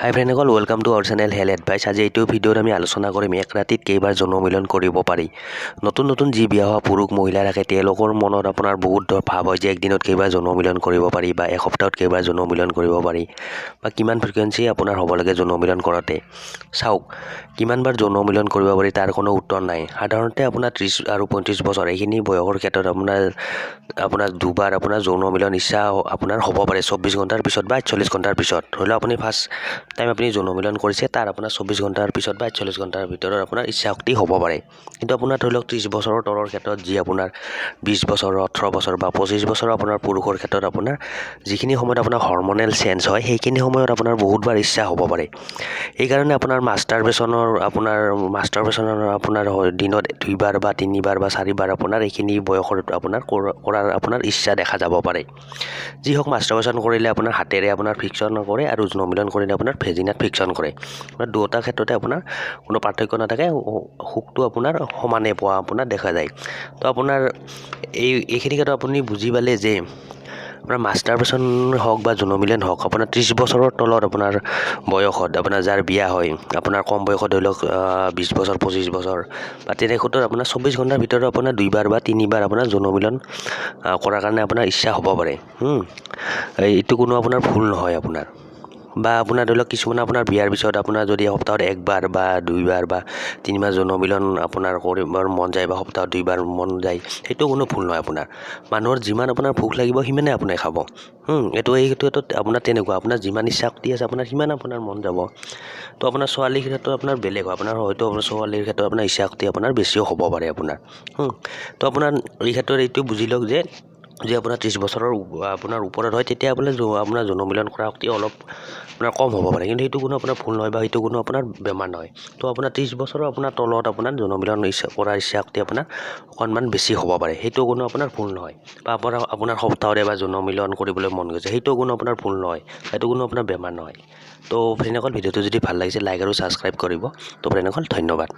High ফ্ৰেণ্ডসকল, welcome to our channel Health Advice। আজি এইটো ভিডিঅ'ত আমি আলোচনা কৰিম এক ৰাতিত কেইবাৰ যৌন মিলন কৰিব পাৰি। নতুন নতুন যি বিয়া হোৱা পুৰুষ মহিলা থাকে, তেওঁলোকৰ মনত আপোনাৰ বহুত ধৰ ভাৱ হয় যে একদিনত কেইবাৰ যৌন মিলন কৰিব পাৰি বা এসপ্তাহত কেইবাৰ যৌন মিলন কৰিব পাৰি বা কিমান ফ্ৰিকুৱেঞ্চি আপোনাৰ হ'ব লাগে যৌন মিলন কৰোঁতে। চাওক, কিমানবাৰ যৌন মিলন কৰিব পাৰি তাৰ কোনো উত্তৰ নাই। সাধাৰণতে আপোনাৰ 30 আৰু 35 বছৰ এইখিনি বয়সৰ ক্ষেত্ৰত আপোনাৰ আপোনাৰ দুবাৰ আপোনাৰ যৌন মিলন ইচ্ছা আপোনাৰ হ'ব পাৰে, 24 ঘণ্টাৰ পিছত বা 48 ঘণ্টাৰ পিছত। ধৰি লওক, আপুনি ফাৰ্ষ্ট টাইম আপুনি যৌন মিলন কৰিছে, তাৰ আপোনাৰ 24 ঘণ্টাৰ পিছত বা 48 ঘণ্টাৰ ভিতৰত আপোনাৰ ইচ্ছা শক্তি হ'ব পাৰে। কিন্তু আপোনাৰ ধৰি লওক, 30 বছৰৰ তলৰ ক্ষেত্ৰত যি আপোনাৰ 20 বছৰ, 18 বছৰ বা 25 বছৰৰ আপোনাৰ পুৰুষৰ ক্ষেত্ৰত আপোনাৰ যিখিনি সময়ত আপোনাৰ হৰমনেল চেঞ্জ হয়, সেইখিনি সময়ত আপোনাৰ বহুতবাৰ ইচ্ছা হ'ব পাৰে। সেইকাৰণে আপোনাৰ মাষ্টাৰবেশ্যনৰ আপোনাৰ দিনত দুইবাৰ বা তিনিবাৰ বা চাৰিবাৰ আপোনাৰ এইখিনি বয়সৰ আপোনাৰ কৰাৰ আপোনাৰ ইচ্ছা দেখা যাব পাৰে। যি হওক, মাষ্টাৰবেশ্যন কৰিলে আপোনাৰ হাতেৰে আপোনাৰ ফ্ৰিকশ্যন কৰে আৰু যৌন মিলন কৰিলে আপোনাৰ ভেজিনাত ফ্ৰিকশ্যন কৰে। দুয়োটা ক্ষেত্ৰতে আপোনাৰ কোনো পাৰ্থক্য নাথাকে, সুখটো আপোনাৰ সমানে পোৱা আপোনাৰ দেখা যায়। তো আপোনাৰ এইখিনি ক্ষেত্ৰত আপুনি বুজি পালে যে আপোনাৰ মাষ্টাৰবেশ্যন হওক বা যৌন মিলন হওক, আপোনাৰ 30 বছৰৰ তলত আপোনাৰ বয়সত আপোনাৰ যাৰ বিয়া হয়, আপোনাৰ কম বয়সত ধৰি লওক 20 বছৰ, 25 বছৰ বা তেনে ক্ষেত্ৰত আপোনাৰ 24 ঘণ্টাৰ ভিতৰত আপোনাৰ দুইবাৰ বা তিনিবাৰ আপোনাৰ যৌন মিলন কৰাৰ কাৰণে আপোনাৰ ইচ্ছা হ'ব পাৰে। এইটো কোনো আপোনাৰ ভুল নহয় আপোনাৰ। বা আপোনাৰ ধৰি লওক, কিছুমান আপোনাৰ বিয়াৰ পিছত আপোনাৰ যদি সপ্তাহত একবাৰ বা দুইবাৰ বা তিনিবাৰ যৌন মিলন আপোনাৰ কৰিবৰ মন যায় বা সপ্তাহত দুইবাৰ মন যায়, সেইটো কোনো ভুল নহয় আপোনাৰ। মানুহৰ যিমান আপোনাৰ ভোক লাগিব, সিমানে আপুনি খাব। এইটো এই ক্ষেত্ৰত আপোনাৰ তেনেকুৱা, আপোনাৰ যিমান ইচ্ছা শক্তি আছে, আপোনাৰ সিমান আপোনাৰ মন যাব। তো আপোনাৰ ছোৱালীৰ ক্ষেত্ৰত আপোনাৰ বেলেগ হয়, আপোনাৰ হয়তো আপোনাৰ ছোৱালীৰ ক্ষেত্ৰত আপোনাৰ ইচ্ছা শক্তি আপোনাৰ বেছিও হ'ব পাৰে আপোনাৰ। তো আপোনাৰ এই ক্ষেত্ৰত এইটো বুজি লওক যে যদি আপোনাৰ 30 বছৰৰ আপোনাৰ ওপৰত হয়, তেতিয়া বোলে আপোনাৰ যৌন মিলন কৰা শক্তি অলপ আপোনাৰ কম হ'ব পাৰে। কিন্তু সেইটো কোনো আপোনাৰ ভুল নহয় বা সেইটো কোনো আপোনাৰ বেমাৰ নহয়। তো আপোনাৰ 30 বছৰৰ আপোনাৰ তলত আপোনাৰ যৌন মিলন ইচ্ছা কৰাৰ ইচ্ছা শক্তি আপোনাৰ অকণমান বেছি হ'ব পাৰে, সেইটো কোনো আপোনাৰ ভুল নহয়। বা আপোনাৰ আপোনাৰ সপ্তাহত এবাৰ যৌন মিলন কৰিবলৈ মন গৈছে, সেইটো কোনো আপোনাৰ ভুল নহয়, সেইটো কোনো আপোনাৰ বেমাৰ নহয়। তো ফ্ৰেণ্ডসকল, ভিডিঅ'টো যদি ভাল লাগিছে, লাইক আৰু ছাবস্ক্ৰাইব কৰিব। তো ফ্ৰেণ্ডসকল, ধন্যবাদ।